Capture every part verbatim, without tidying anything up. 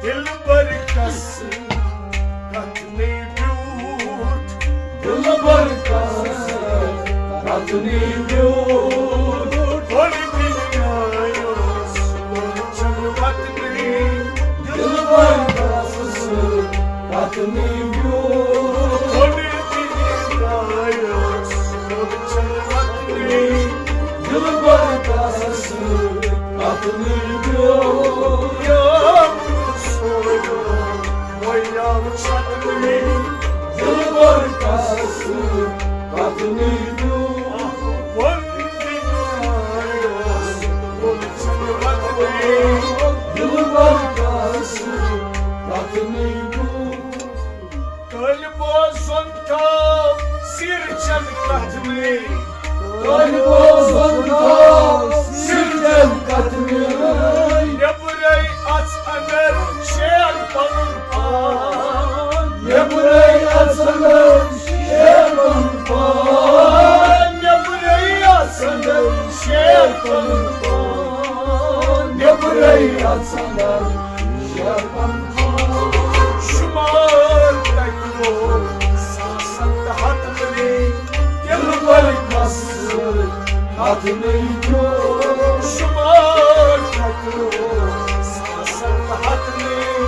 دلبر کس کتھ نے بیوٗٹھ۔ دلبر کس کتھ نے بیوٗٹھ۔ بٔڑ دنیا یۄس وٕچھن وطنٕے۔ دلبر کس کتھ نے بیوٗٹھ۔ بٔڑ دنیا یۄس وٕچھن وطنٕے۔ دلبر کس کتھ نے بیوٗٹھ۔ یا سویو ویاو چھکنٕے۔ دلبر کس کتھ نے بیوٗٹھ۔ وۄنۍ دنیا یۄس وٕچھن وطنٕے۔ دلبر کس کتھ نے بیوٗٹھ۔ طٲلبو زون تھاو سِر چٮ۪ن کتھنٕے۔ طٲلبو زون تھاو سِر چٮ۪ن کتھنٕے۔ نیٚبرَے اژ اندر شیر پنُن پان۔ نیٚبرَے اژ اندر شیر پنُن پان۔ نیٚبرَے اژ اندر شیر پنُن پان۔ نیٚبرَے اژ اندر شیر پنُن پان۔ شمار تتہِ لوگ ساسن تہٕ ہتنٕے۔ دلبر کس کتھ نے بیوٗٹھ۔ شمار تتہِ لوگ ساسن تہٕ ہتنٕے۔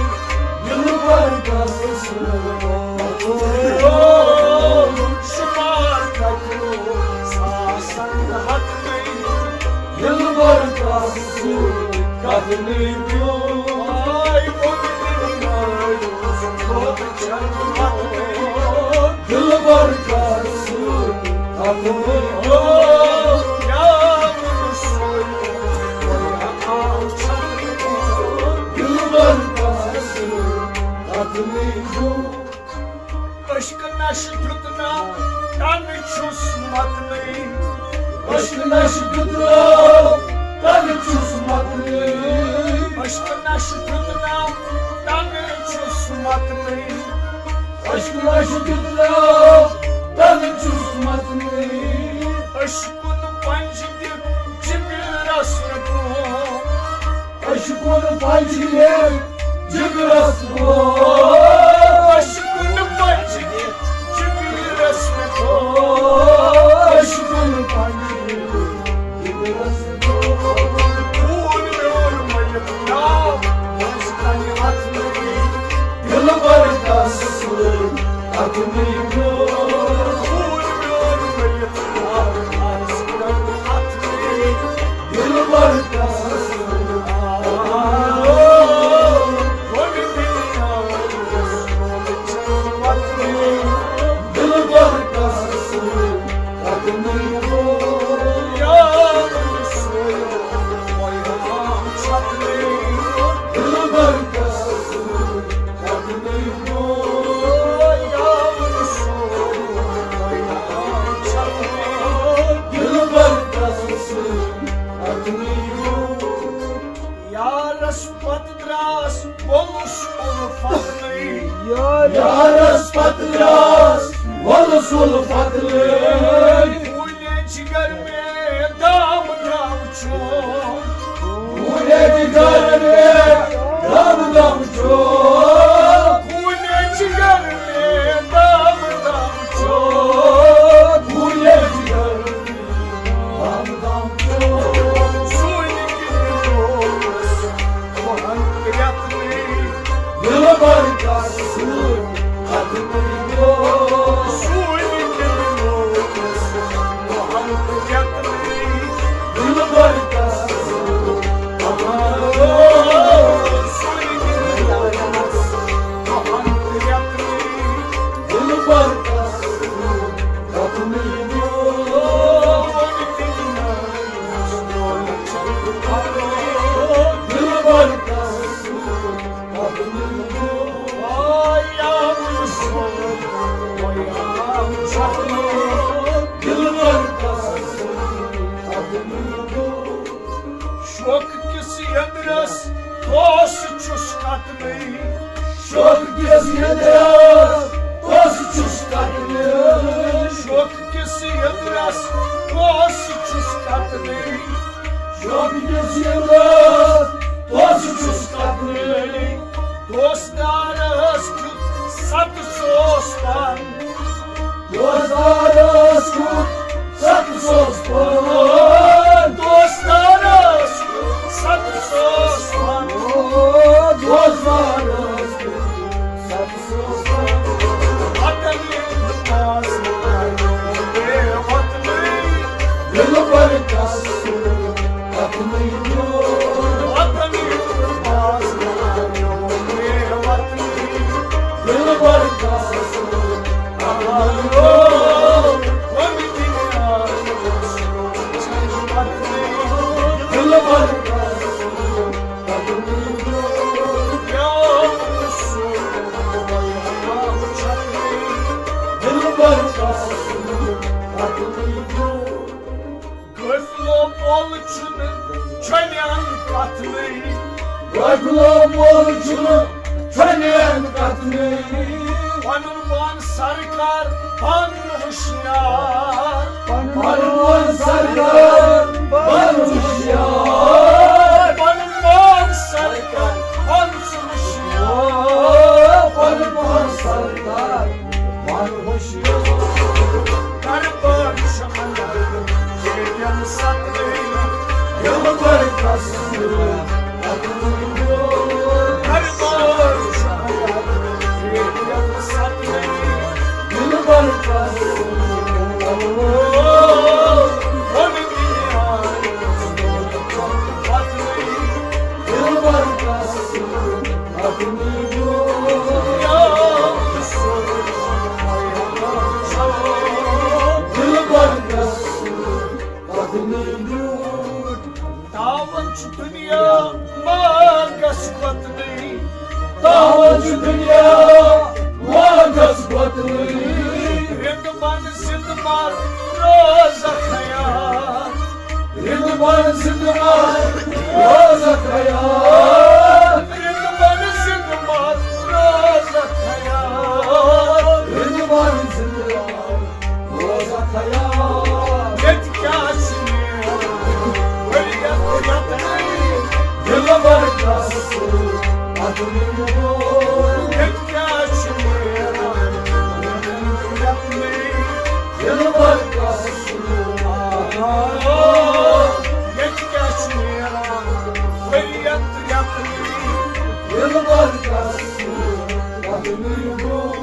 دلبر کس کتھ نے بیوٗٹھ۔ شمار تتہِ لوگ ساسن تہٕ ہتنٕے۔ دلبر کس کتھ نے بیوٗٹھ۔ آے بُنہٕ دِنہٕ آے، بُنہٕ چھَنہٕ وَتنٕے۔ دلبر کس کتھ نے بیوٗٹھ۔ یا بُنہٕ سویو، یا آو چھَنہٕ۔ دلبر کس کتھ نے بیوٗٹھ۔ عشق نشہٕ دیُتنا تنہٕ چھُس متنٕے۔ عشق نشہٕ دیُتنا تنہٕ چھُس متنٕے۔ عشق نشہٕ دیُتنا تنہٕ چھُس متنٕے۔ عشق نشہٕ دیُتنا تنہٕ چھُس متنٕے۔ عشقُن پنجہِ دِتھ جگرس نہٕ کٲم۔ عشقُن پنجہِ دِتھ جگرس نہٕ کٲم۔ عشقُن پنجہِ دِتھ جگرس نہٕ کٲم۔ عشقُن پنجہِ دِتھ جگرس نہٕ کٲم۔ خوٗن میون مٔلِتھ ناو منٛز کنہِ وتنٕے۔ دلبر کس کتھ نے بیوٗٹھ۔ خوٗن میون مٔلِتھ ناو منٛز کنہِ وتنٕے۔ دلبر کس کتھ نے بیوٗٹھ۔ دلبر کس کتھ نے بیوٗٹھ۔ دلبر کس کتھ نے بیوٗٹھ۔ دلبر کس کتھ نے بیوٗٹھ۔ یارس پتہٕ دراس وولُس اُلفت نٔے۔ یارس پتہٕ دراس وولُس اُلفت نٔے۔ بھولے جگر میں دام دام چھو۔ بھولے جگر میں دام دام چھو۔ بھولے جگر میں دام دام چھو۔ بھولے جگر میں دام دام چھو۔ سُے نہٕ کِہیٖنۍ اوس، بہن تہٕ یتنٕے۔ دلبر کس کتھ نے بیوٗٹھ۔ سُے نہٕ کِہیٖنۍ اوس، بہن تہٕ یتنٕے۔ دلبر کس کتھ نے بیوٗٹھ۔ سُے نہٕ کِہیٖنۍ اوس، بہن تہٕ یتنٕے۔ دلبر کس کتھ نے بیوٗٹھ۔ دلبر کس کتھ نے بیوٗٹھ۔ دلبر کس کتھ نے بیوٗٹھ۔ شوق کِس یندرس توس چھُس کتنٕے۔ شوق کِس یندرس توس چھُس کتنٕے۔ شوق کِس یندرس توس چھُس کتنٕے۔ شوق کِس یندرس توس چھُس کتنٕے۔ دوستارس کیُتھ ستہٕ سوز پان۔ دوستارس کیُتھ ستہٕ سوز پان۔ او دوستارس کیُتھ ستہٕ سوز پان۔ وطن ییٚلہِ پاس آیو بے وطنٕے۔ دِلبر کس وطنٕے دیُت۔ وطن ییٚلہِ پاس آیو بے وطنٕے۔ دِلبر کس قٲفلو مۄل چھُنہٕ چھۄنیان کتھنٕے۔ قٲفلو مۄل چھُنہٕ چھۄنیان کتھنٕے۔ پنُن پان سرکار، پنُن ہوشیار۔ پنُن پان سرکار، پنُن ہوشیار۔ پنُن پان سرکار، پنُن ہوشیار۔ پنُن پان سرکار، پنُن ہوشیار۔ دربار چھُ اندر ییٚتٮ۪ن ستوٕے۔ دِلبر کس دربار چھُ اندر ییٚتٮ۪ن ستوٕے۔ دِلبر کس تاوَن چھُ دُنیا مانگس وطنٕے۔ تاوَن چھُ دُنیا مانگس وطنٕے۔ رِند بن زِندٕ مر روزکھ خیال۔ رِند بن زِندٕ مر روزکھ خیال۔ رِند بن زِندٕ مر روزکھ خیال۔ رِند بن زِندٕ مر روزکھ خیال۔ ییٚتہِ کیٛاہ چھِ نیران ؤرۍ یَتھ رٮ۪تنٕے؟ دِلبر کس وطنٕے دیُت۔ ییٚتہِ کیٛاہ چھِ نیران ؤرۍ یَتھ رٮ۪تنٕے؟ دِلبر کس ییٚتہِ کیٛاہ چھُ نیران ؤرۍ یَتھ رٮ۪تنٕے؟ دِلبر کس وطنٕے دیُت۔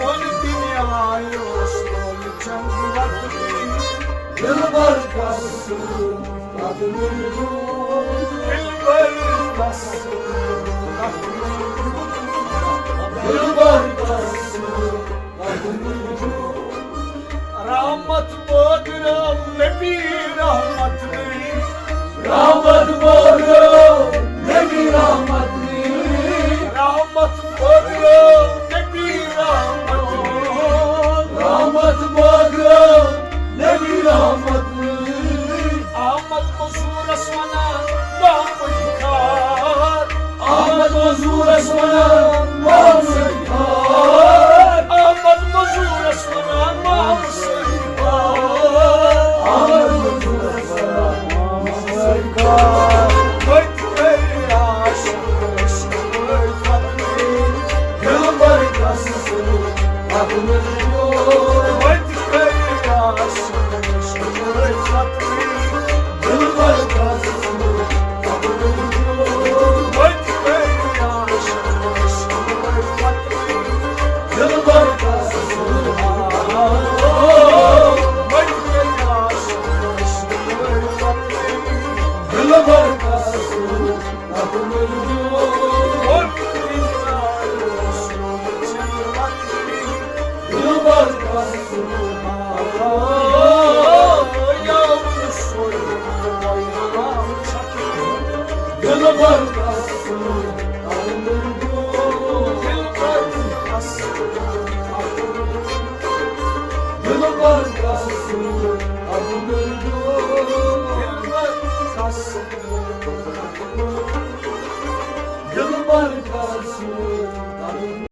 وۄنۍ دُنیا اوس لولہٕ چنٛد وطنٕے۔ دِلبر کس وطنٕے دیُت۔ دِلبر کس وطنٕے دیُت۔ دِلبر کس رحمت بٲگرٲو نبی رحمت نبی۔ رحمت بٲگرٲو نبی رحمت نبی۔ رحمت بٲگرٲو نبی رحمت نبی۔ رحمت بٲگرٲو نبی رحمت نبی۔ احمد مزورس ونان محمد خار۔ احمد مزورس ونان محمد خار۔ احمد مزورس ونان محمد خار۔ احمد مزورس ونان محمد خار۔ وتہِ کٔرۍ عاشق عشق وٲلۍ ختمٕے۔ دلبر کس سۭتۍ ختمٕے۔ وتہِ کٔرۍ عاشق عشق وٲلۍ ختمٕے۔ دلبر کس سۭتۍ ختمٕے۔ وتہِ کٔرۍ عاشق عشق وٲلۍ ختمٕے۔ دلبر کس سۭتۍ ختمٕے۔ وتہِ کٔرۍ عاشق عشق وٲلۍ ختمٕے۔ دلبر کس سۭتۍ ختمٕے۔ دلبر کس سۭتۍ دلبر کس سۭتۍ۔ دلبر